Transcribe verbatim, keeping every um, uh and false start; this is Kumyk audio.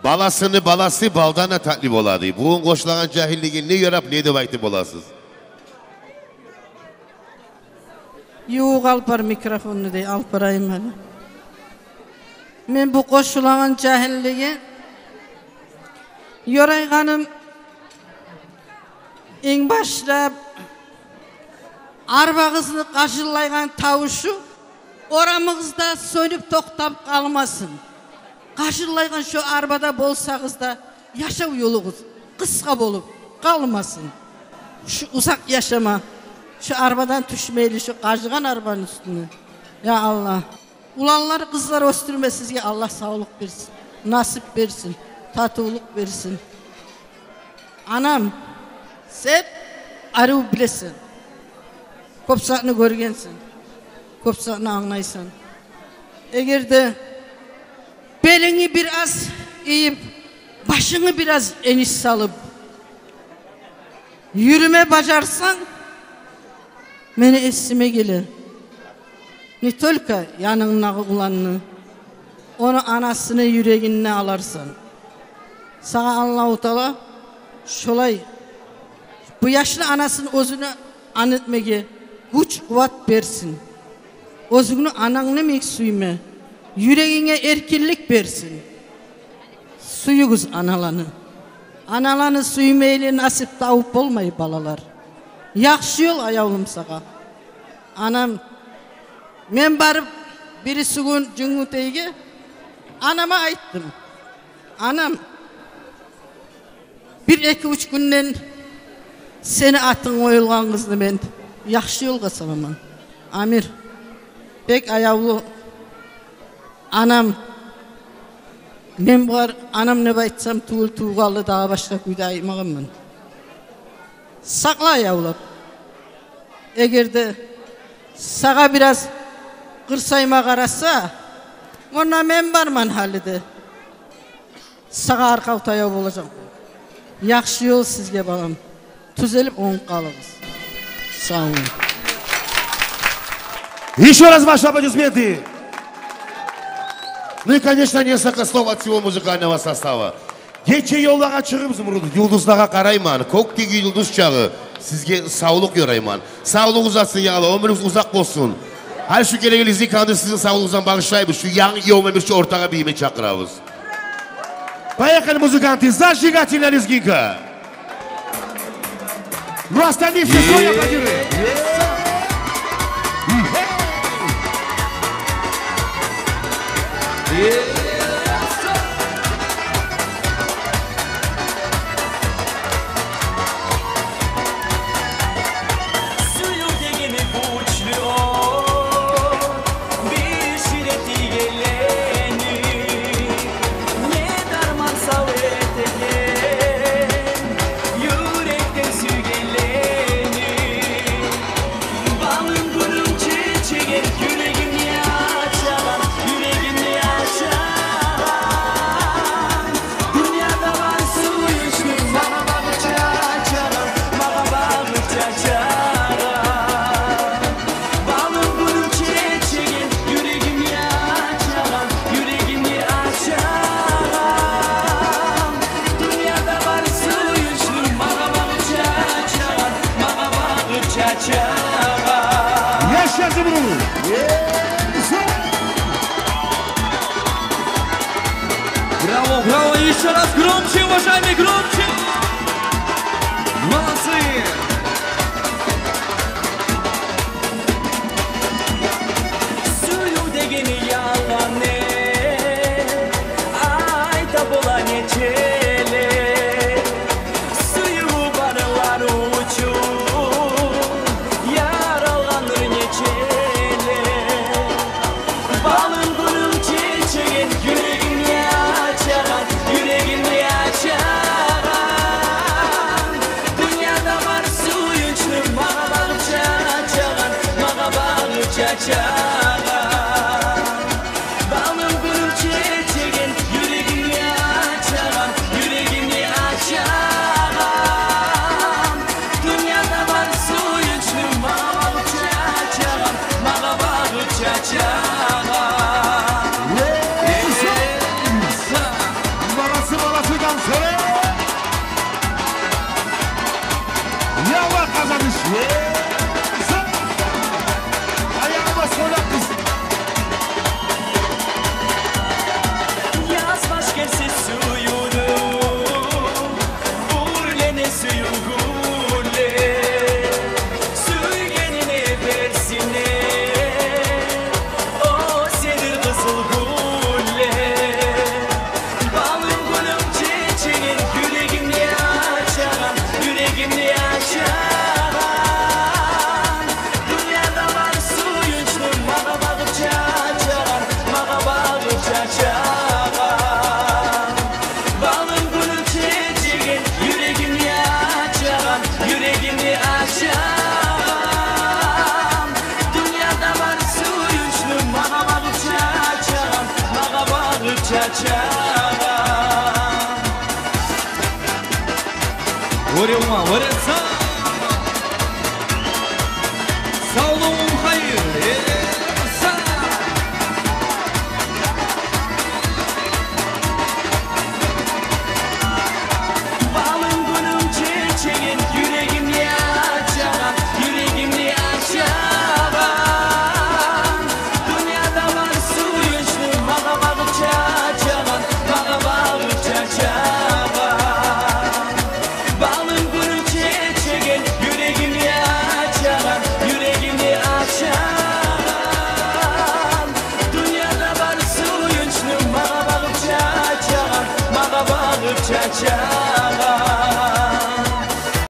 Баласыны баласы балдан да татли болады. Бугюн къошулагъан жагьиллиги не ёрап, не деп айтып боласыз? Ювукъ алып бар микрофонну дей, алып барайым гьали. Мен бу къошулагъан жагьиллиги ёрайгъаным, инг башлап арбагъызны къажыллайгъан тавушу орамыгъызда сёнюп токътап къалмасын. Къажыллайгъан шо арбада болсагъыз да, яшав ёлугъуз къысгъа болуп къалмасын. Шу узакъ яшама, шу арбадан тюшмейли, шу къажыгъан арбаны уьстюне. Я Аллагь. Уланлар, къызлар оьсдюрме сизге Аллагь савлукъ берсин, насип берсин, татывлукъ берсин. Анам, сен арив билесен. Кёп затны гёргенсен. Кёп затны англайсан. Эгер де белингни бир аз ийип, башынгны бир аз эниш салып юрюме бажарсанг, мени эсиме геле. Не только янынгдагъы уланны, ону анасыны юрегин де аларсан. Сагъа Аллагьу Таала шолай бу яшны анасын оьзюне англатмагъа гюч-къуват берсин. Оьзюнгню анангны йимик сюйме, юрегинге эркинлик берсин. Сююгюз аналаны. Аналаны сюймейли насип тавуп болмай балалар. Яхшы ёл, аявлум, сагъа. Анам, мен барып бириси гюн Жюнгютейге анама айтдым: «Анам, бир эки-уьч гюнден сени атынг къоюлгъан къызны мен яхшы ёлгъа саламан». Амир, бек аявлу анам, мен бугъар анам деп айтсам тюгюл, тувгъанлы, дагъы башгъа кюйде айтмагъанман. Сакъла, аявлап. Эгер де сагъа бир аз къырсайма къараса, онда мен барман гьали де. Сагъа аркъав-таяв болажакъ. Яхшы ёл сизге, балам. Тюзелип, онгуп къалыгъыз. Сав болугъуз. Ещё раз ваши аплодисменты. Ну и, конечно, несколько слов от всего музыкального состава. Гече ёллагъа чыгъып, Зумруд, юлдузлагъа къарайман. Кёкдеги юлдуз чагъы. Сизге савлукъ ёрайман. Савлугъугъуз артсын, я Аллагь, оьмюрюгюз узакъ болсун. Гьали шу гелеген лезгинканы сизин савлугъугъуздан багъышлайбыз. Шу янгы ёлман бирче ортагъа бирине чакъырабыз. Поехали, музыканты! Зажигательная лезгинка! Ну, остальные все стоя аплодируют. Сююв дегени гючлю от, бишире тийгенлени, не дарман сав этеген юрекден сюйгенлени. Балым, гюлюм, чечегим, юрегимни ачагъан, юрегимни ачагъан. Дюньяда бар сююнчлю, магъа багъыча чагъан, магъа багъыча чагъан. Балым, гюлюм, чечегим, юрегимни ачагъан, юрегимни ачагъан. Дюньяда бар сююнчлю, магъа багъыча чагъан, магъа багъыча чагъан. Яшасын! Браво, браво! Ещё раз громче, уважаемые, громче! Молодцы! Сююв дегени ялгъан деп айта бола нечелер. Сюювю барлар учун яралгъандыр нечелер. Балым, гюлюм, чечегим, юрегимни ачагъан, юрегимни ачагъан. Дюньяда бар сююнчлю, магъа багъыча чагъан, магъа багъыча чагъан. Балым, гюлюм, чечегим, юрегимни ачагъан, Приёма, вперёд!